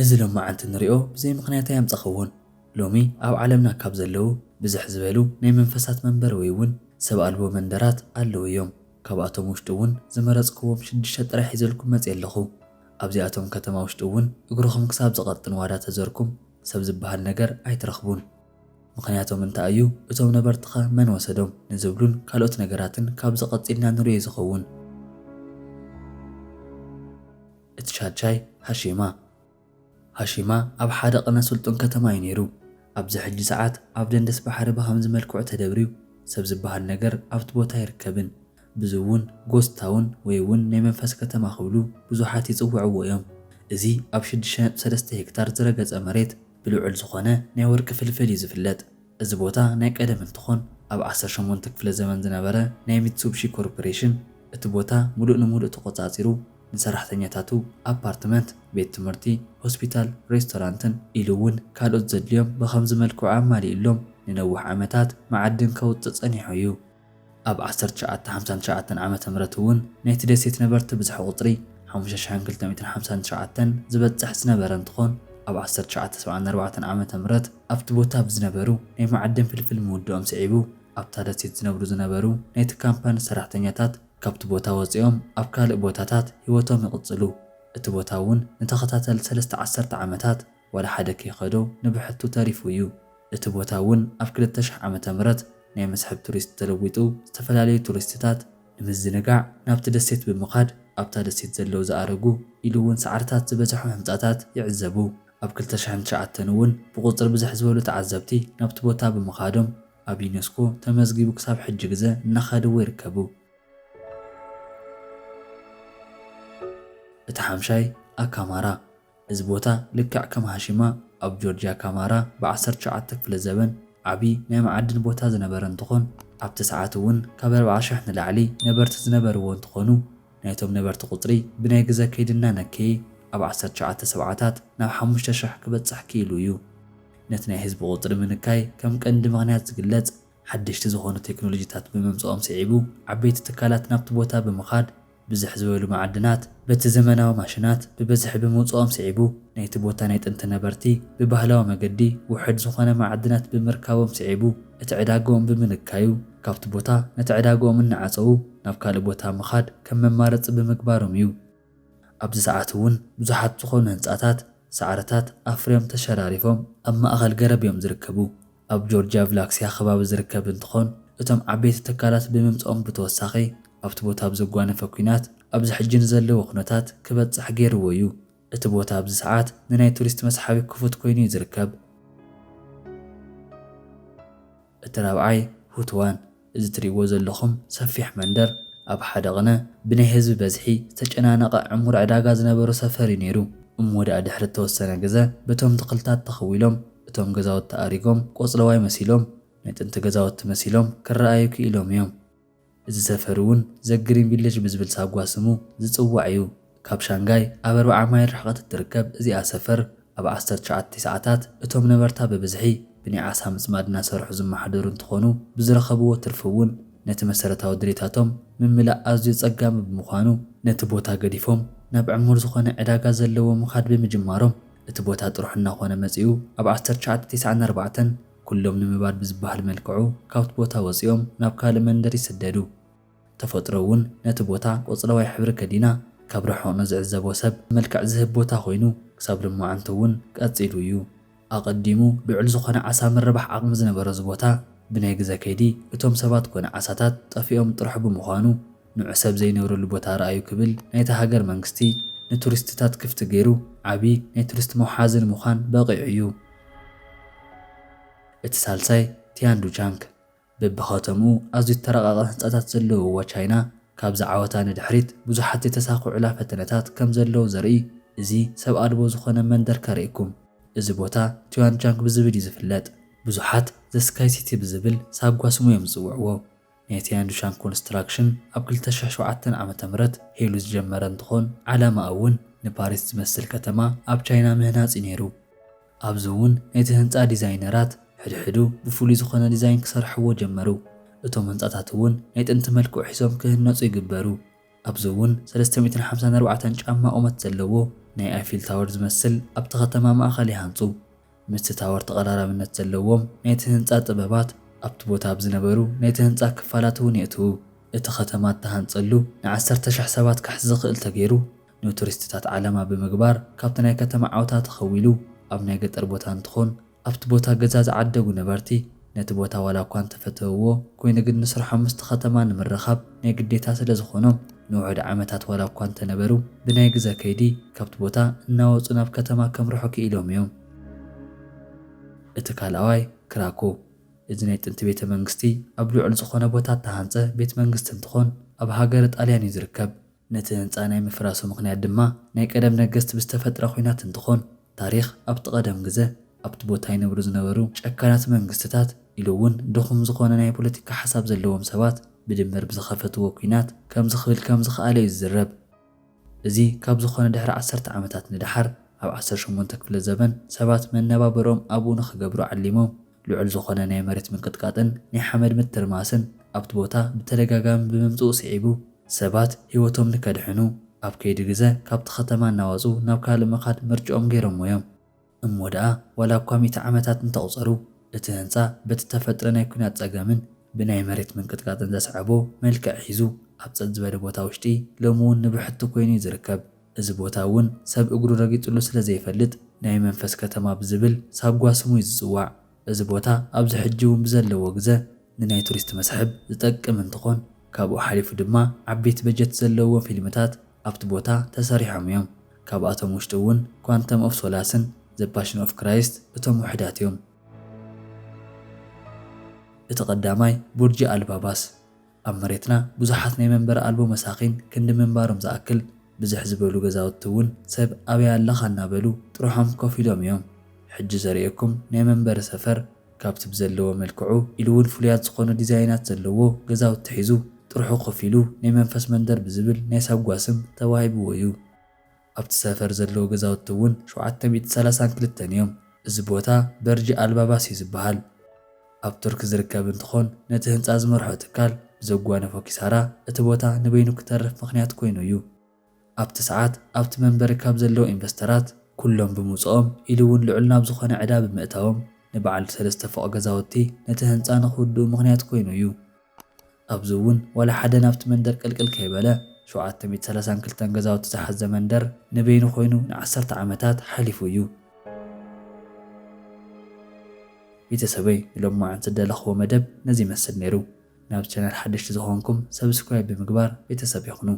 እዚ ሎማዓንቲ ንሪኦ ብዘይ ምኽንያት ኣየምጸኽዎን። ሎሚ ኣብ ዓለምና ካብ ዘለዉ ብዝሕ ዝበሉ ናይ መንፈሳት መንበር ወይ እውን ሰብ ኣልቦ መንደራት ኣለዉ እዮም። ካብኣቶም ውሽጢ እውን ዝመረጽክዎም ሽዱሽተ ጥራይ ሒዘልኩም መጽየ ኣለኹ። ኣብዚኣቶም ከተማ ውሽጢ እውን እግርኹም ክሳብ ዝቐጥን ዋዳ ተዘርኩም ሰብ ዝበሃል ነገር ኣይትረኽቡን። ምኽንያቶም እንታይ እዩ? እቶም ነበርትኸ መን ወሰዶም? ንዝብሉን ካልኦት ነገራትን ካብዚ ቀጺልና ንሪኦ ዝኸውን። እቲ ሻድሻይ ሃሺማ። ሃሺማ ኣብ ሓደ ቅነ ስልጡን ከተማ እዩ ነይሩ። ኣብዚ ሕጂ ሰዓት ኣብ ደንደስ ባሕሪ ብኸምዚ መልክዑ ተደብርዩ ሰብ ዝበሃል ነገር ኣብቲ ቦታ ኣይርከብን። ብዚ እውን ጎስት ታውን ወይ እውን ናይ መንፈስ ከተማ ክብሉ ብዙሓት ይጽውዕዎ እዮም። እዚ ኣብ ሽዱሽተ ነጥቢ ሰለስተ ሄክታር ዝረገጸ መሬት ብልዑል ዝኾነ ናይ ወርቂ ፍልፍል እዩ ዝፍለጥ። እዚ ቦታ ናይ ቀደም እንትኾን ኣብ ዓሰርተ ሸሞንተ ክፍለ ዘመን ዝነበረ ናይ ሚትሱብሺ ኮርፖሬሽን እቲ ቦታ ሙሉእ ንሙሉእ ተቖጻጺሩ ንሰራሕተኛታቱ ኣፓርትመንት፣ ቤት ትምህርቲ፣ ሆስፒታል፣ ሬስቶራንትን ኢሉ እውን ካልኦት ዘድልዮም ብኸምዚ መልክዑ ኣማሊኡሎም ንነዊሕ ዓመታት መዓድን ከውጽእ ጸኒሑ እዩ። ኣብ ዓሰርተ ትሽዓተ ሓምሳን ትሽዓተን ዓመተ ምህረት እውን ናይቲ ደሴት ነበርቲ ብዝሒ ቁጽሪ ሓሙሽተ ሽሕን ክልተ ሚእትን ሓምሳን ትሽዓተን ዝበጽሕ ዝነበረ እንትኾን ኣብ ዓሰርተ ትሽዓተ ሰብዓን ኣርባዕተን ዓመተ ምህረት ኣብቲ ቦታ ብዝነበሩ ናይ መዓድን ፍልፍል ምውድኦም ስዒቡ ኣብታ ደሴት ዝነብሩ ዝነበሩ ናይቲ ካምፓኒ ሰራሕተኛታት ካብቲ ቦታ ወጺኦም ኣብ ካልእ ቦታታት ህይወቶም ይቕጽሉ። እቲ ቦታ እውን ንተኸታተል ሰለስተ ዓሰርተ ዓመታት ዋላ ሓደ ከይኸዶ ንብሕቱ ተሪፉ እዩ። እቲ ቦታ እውን ኣብ ክልተ ሽሕ ዓመተ ምህረት ናይ መስሕብ ቱሪስት ተለዊጡ ዝተፈላለዩ ቱሪስትታት ንምዝንጋዕ ናብቲ ደሴት ብምኻድ ኣብታ ደሴት ዘለዉ ዝኣረጉ ኢሉ እውን ሳዕርታት ዝበዝሖ ህንጻታት ይዕዘቡ። ኣብ ክልተ ሽሕን ትሽዓተን እውን ብቁጽሪ ብዝሕ ዝበሉ ተዓዘብቲ ናብቲ ቦታ ብምኻዶም ኣብ ዩኔስኮ ተመዝጊቡ ክሳብ ሕጂ ግዘ እናኸድዎ ይርከቡ። እቲ ሓምሻይ ኣካማራ። እዚ ቦታ ልክዕ ከም ሃሺማ ኣብ ጆርጅ ኣካማራ ብ ዓሰርተ ትሽዓተ ክፍለ ዘበን ዓቢ ናይ መዓድን ቦታ ዝነበረ እንትኾን ኣብቲ ሰዓት እውን ካብ ኣርብዓ ሽሕ ንላዕሊ ነበርቲ ዝነበርዎ እንትኾኑ ናይቶም ነበርቲ ቁጽሪ ብናይ ግዘ ከይዲ እናነከየ ኣብ ዓሰርተ ትሽዓተ ሰብዓታት ናብ ሓሙሽተ ሽሕ ክበጽሕ ክኢሉ እዩ። ነቲ ናይ ህዝቢ ቁጽሪ ምንካይ ከም ቀንዲ ምኽንያት ዝግለጽ ሓደሽቲ ዝኾኑ ቴክኖሎጂታት ብምምጽኦም ስዒቡ ዓበይቲ ትካላት ናብቲ ቦታ ብምኻድ ብዝሕ ዝበሉ መዓድናት በቲ ዘመናዊ ማሽናት ብበዝሒ ብምውጽኦም ስዒቡ ናይቲ ቦታ ናይ ጥንቲ ነበርቲ ብባህላዊ መገዲ ውሑድ ዝኾነ መዓድናት ብምርካቦም ስዒቡ እቲ ዕዳግኦም ብምንካዩ ካብቲ ቦታ ነቲ ዕዳግኦም እናዓጸዉ ናብ ካልእ ቦታ ምኻድ ከም መማረጺ ብምግባሮም እዩ። ኣብዚ ሰዓት እውን ብዙሓት ዝኾኑ ህንጻታት ሳዕርታት ኣፍርዮም ተሸራሪፎም ኣብ ማእኸል ገረብ እዮም ዝርከቡ። ኣብ ጆርጅያ ቭላክሲያ ከባቢ ዝርከብ እንትኾን እቶም ዓበይቲ ትካላት ብምምፅኦም ብተወሳኺ ኣብቲ ቦታ ብዘጓነፈ ኲናት ኣብዚ ሕጂ ንዘለዎ ኩነታት ክበፅሕ ገይርዎ እዩ። እቲ ቦታ ኣብዚ ሰዓት ንናይ ቱሪስት መስሓቢ ክፉት ኮይኑ እዩ ዝርከብ። እቲ ራብዓይ ሁትዋን። እዚ ትርእይዎ ዘለኹም ሰፊሕ መንደር ኣብ ሓደ ቅነ ብናይ ህዝቢ በዝሒ ዝተጨናነቐ ዕሙር ዕዳጋ ዝነበሮ ሰፈር እዩ ነይሩ። እሞ ደኣ ድሕሪ እተወሰነ ግዘ በቶም ተኽልታት ተኸዊሎም እቶም ገዛውቲ ኣሪጎም ቆፅለዋይ መሲሎም ናይ ጥንቲ ገዛውቲ መሲሎም ክረኣዩ ክኢሎም እዮም። እዚ ሰፈር እውን ዘ ግሪን ቪለጅ ብዝብል ሳጓ ስሙ ዝፅዋዕ እዩ። ካብ ሻንጋይ ኣብ ኣርብዓ ማይል ርሕቐት እትርከብ እዚኣ ሰፈር ኣብ ዓሰርተ ትሽዓተ ሰዓታት እቶም ነበርታ ብብዝሒ ብናይ ዓሳ ምፅማድ እናሰርሑ ዝመሓደሩ እንትኾኑ ብዝረኸብዎ ትርፊ እውን ነቲ መሰረታዊ ድሌታቶም ምምላእ ኣዝዩ ጸጋሚ ብምዃኑ ነቲ ቦታ ገዲፎም ናብ ዕሙር ዝኾነ ዕዳጋ ዘለዎ ምኻድ ብምጅማሮም እቲ ቦታ ጥሩሕ እናኾነ መጺኡ ኣብ ዓሰርተ ትሽዓተ ተስዓን ኣርባዕተን ኩሎም ንምባል ብዝበሃል መልክዑ ካብቲ ቦታ ወጺኦም ናብ ካልእ መንደር ይስደዱ። ተፈጥሮ እውን ነቲ ቦታ ቆጽለዋይ ሕብሪ ከዲና ካብ ርሑቕ ንዝዕዘቦ ሰብ መልክዕ ዝህብ ቦታ ኮይኑ ክሳብ ሎማዓንቲ እውን ቀጺሉ እዩ። ኣቐዲሙ ልዑል ዝኾነ ዓሳ ምርባሕ ዓቕሚ ዝነበሮ እዚ ቦታ ብናይ ግዘ ከይዲ እቶም ሰባት ኮነ ዓሳታት ጠፊኦም ጥርሑ ብምዃኑ ንዑ ሰብ ዘይነብረሉ ቦታ ረኣዩ ክብል ናይታ ሃገር መንግስቲ ንቱሪስትታት ክፍቲ ገይሩ ዓቢ ናይ ቱሪስት መውሓዚ ንምዃን በቒዑ እዩ። እቲ ሳልሳይ ቲያንዱ ቻንክ በብኸተምኡ ኣዝዩ እተራቐቐ ህንጻታት ዘለውዋ ቻይና፣ ካብዚ ዓወታ ንድሕሪት ብዙሓት ዘይተሳኽዑላ ፈተነታት ከም ዘለዉ ዘርኢ እዚ ሰብ ኣልቦ ዝኾነ መንደር ከርእየኩም። እዚ ቦታ ቲዋንጃንግ ብዝብል እዩ ዝፍለጥ። ብዙሓት ዘ ስካይ ሲቲ ብዝብል ሳጓ ስሙ እዮም ዝጽውዕዎ። ናይ ቲያንዱሻንግ ኮንስትራክሽን ኣብ ክልተ ሽሕ ሸውዓተን ዓመተ ምህረት ሄሉ ዝጀመረ እንትኾን፣ ዓላማ እውን ንፓሪስ ዝመስል ከተማ ኣብ ቻይና ምህናጽ እዩ ነይሩ። ኣብዚ እውን ናይቲ ህንጻ ዲዛይነራት ሕድሕዱ ብፍሉይ ዝኾነ ዲዛይን ክሰርሕዎ ጀመሩ። እቶም ህንጻታት እውን ናይ ጥንቲ መልክዑ ሒዞም ክህነጹ ይግበሩ። ኣብዚ እውን ሰለስተ ሚእትን ሓምሳን ኣርባዕተን ጫማ ቁመት ዘለዎ ናይ ኣይፊል ታወር ዝመስል ኣብቲ ከተማ ማእኸል ይሃንጹ። ምስቲ ታወር ተቐራራብነት ዘለዎም ናይቲ ህንጻ ጥበባት ኣብቲ ቦታ ኣብ ዝነበሩ ናይቲ ህንጻ ክፋላት እውን የእትዉ። እቲ ከተማ እተሃንጸሉ ንዓሰርተ ሽሕ ሰባት ክሕዝ ዝኽእል ተገይሩ ንቱሪስትታት ዓላማ ብምግባር ካብቲ ናይ ከተማ ዓውታ ተኸዊሉ ኣብ ናይ ገጠር ቦታ እንትኾን ኣብቲ ቦታ ገዛ ዝዓደጉ ነበርቲ ነቲ ቦታ ዋላ እኳ እንተፈተውዎ ኮይኑ ግን ንስርሖም ምስቲ ከተማ ንምርኻብ ናይ ግዴታ ስለ ዝኾኖም ንውሑድ ዓመታት ዋላ እኳ እንተነበሩ ብናይ ግዘ ከይዲ ካብቲ ቦታ እናወፁ ናብ ከተማ ከምርሑ ክኢሎም እዮም። እቲ ካልኣዋይ ክራኮ። እዚ ናይ ጥንቲ ቤተ መንግስቲ ኣብ ልዑል ዝኾነ ቦታ እተሃንፀ ቤት መንግስቲ እንትኾን ኣብ ሃገረ ጣልያን እዩ ዝርከብ። ነቲ ህንፃ ናይ ምፍራሱ ምኽንያት ድማ ናይ ቀደም ነገስት ብዝተፈጥረ ኹናት እንትኾን ታሪኽ ኣብቲ ቀደም ግዘ ኣብቲ ቦታ ይነብሩ ዝነበሩ ጨካናት መንግስትታት ኢሉ እውን ድኹም ዝኾነ ናይ ፖለቲካ ሓሳብ ዘለዎም ሰባት ብድምር ብዝኸፈትዎ ኲናት ከምዚ ክብል ከም ዝኸኣለ እዩ ዝዝረብ። እዚ ካብ ዝኾነ ድሕሪ ዓሰርተ ዓመታት ንደሓር ኣብ ዓሰርተ ሸሞንተ ክፍለ ዘበን ሰባት መነባበሮም ኣብኡ ንኽገብሩ ዓሊሞም ልዑል ዝኾነ ናይ መሬት ምንቅጥቃጥን ናይ ሓመድ ምትርማስን ኣብቲ ቦታ ብተደጋጋሚ ብምምፅኡ ስዒቡ ሰባት ህይወቶም ንከድሕኑ ኣብ ከይዲ ግዘ ካብቲ ከተማ እናወፁ ናብ ካልእ ምኻድ ምርጭኦም ገይሮሞ እዮም። እሞ ደኣ ዋላ እኳ ሚእቲ ዓመታት እንተቑፀሩ እቲ ህንፃ በቲ ተፈጥረ ናይ ኲናት ፀገምን ብናይ መሬት ምንቅጥቃጥን ዘስዐቦ መልክዕ ሒዙ ኣብ ፀጥ ዝበለ ቦታ ውሽጢ ሎሚ እውን ንብሕቲ ኮይኑ እዩ ዝርከብ። እዚ ቦታ እውን ሰብ እግሩ ረጊፅሉ ስለ ዘይፈልጥ ናይ መንፈስ ከተማ ብዝብል ሳጓ ስሙ እዩ ዝፅዋዕ። እዚ ቦታ ኣብዚ ሕጂ እውን ብዘለዎ ግዘ ንናይ ቱሪስት መስሕብ ዝጠቅም እንትኾን ካብኡ ሓሊፉ ድማ ዓበይቲ በጀት ዘለዎም ፊልምታት ኣብቲ ቦታ ተሰሪሖም እዮም። ካብኣቶም ውሽጢ እውን ኳንተም ኦፍ ሶላስን ዘ ፓሽን ኦፍ ክራይስት እቶም ውሕዳት እዮም። እቲ ቀዳማይ ቡርጂ ኣልባባስ ኣብ መሬትና ብዙሓት ናይ መንበሪ ኣልቦ መሳኺን ክንዲ ምንባሮም ዝኣክል ብዝሕ ዝበሉ ገዛውቲ እውን ሰብ ኣበይ ኣለኻ እናበሉ ጥርሖም ኮፍ ኢሎም እዮም። ሕጂ ዘርእየኩም ናይ መንበሪ ሰፈር ካብቲ ብዘለዎ መልክዑ ኢሉ እውን ፍሉያት ዝኾኑ ዲዛይናት ዘለዎ ገዛውቲ ሒዙ ጥርሑ ኮፍ ኢሉ ናይ መንፈስ መንደር ብዝብል ናይ ሳጓ ስም ተዋሂብዎ እዩ። ኣብቲ ሰፈር ዘለዉ ገዛውቲ እውን ሸውዓተ ሚእቲ ሰላሳን ክልተን እዮም። እዚ ቦታ በርጂ ኣልባባስ እዩ ዝበሃል። ኣብ ቱርክ ዝርከብ እንትኾን ነቲ ህንፃ ዝመርሖ ትካል ብዘጓነፎ ኪሳራ እቲ ቦታ ንበይኑ ክተርፍ ምኽንያት ኮይኑ እዩ። ኣብቲ ሰዓት ኣብቲ መንበሪ ካብ ዘለዉ ኢንቨስተራት ኩሎም ብምውፅኦም ኢሉ እውን ልዑል ናብ ዝኾነ ዕዳ ብምእታዎም ንበዓል ሰለስተ ፎቕ ገዛውቲ ነቲ ህንፃ ንክውድኡ ምኽንያት ኮይኑ እዩ። ኣብዚ እውን ዋላ ሓደ ናብቲ መንደር ቅልቅል ከይበለ ሸውዓተ ሚእቲ ሰላሳን ክልተን ገዛውቲ ዝሓዘ መንደር ንበይኑ ኮይኑ ንዓሰርተ ዓመታት ሓሊፉ እዩ። ቤተሰበይ ንሎማዓንቲ ዝደለኽዎ መደብ ነዚ ይመስል ነይሩ። ናብ ቻናል ሓደሽቲ ዝኾንኩም ሰብስክራይብ ብምግባር ቤተሰብ ይኹኑ።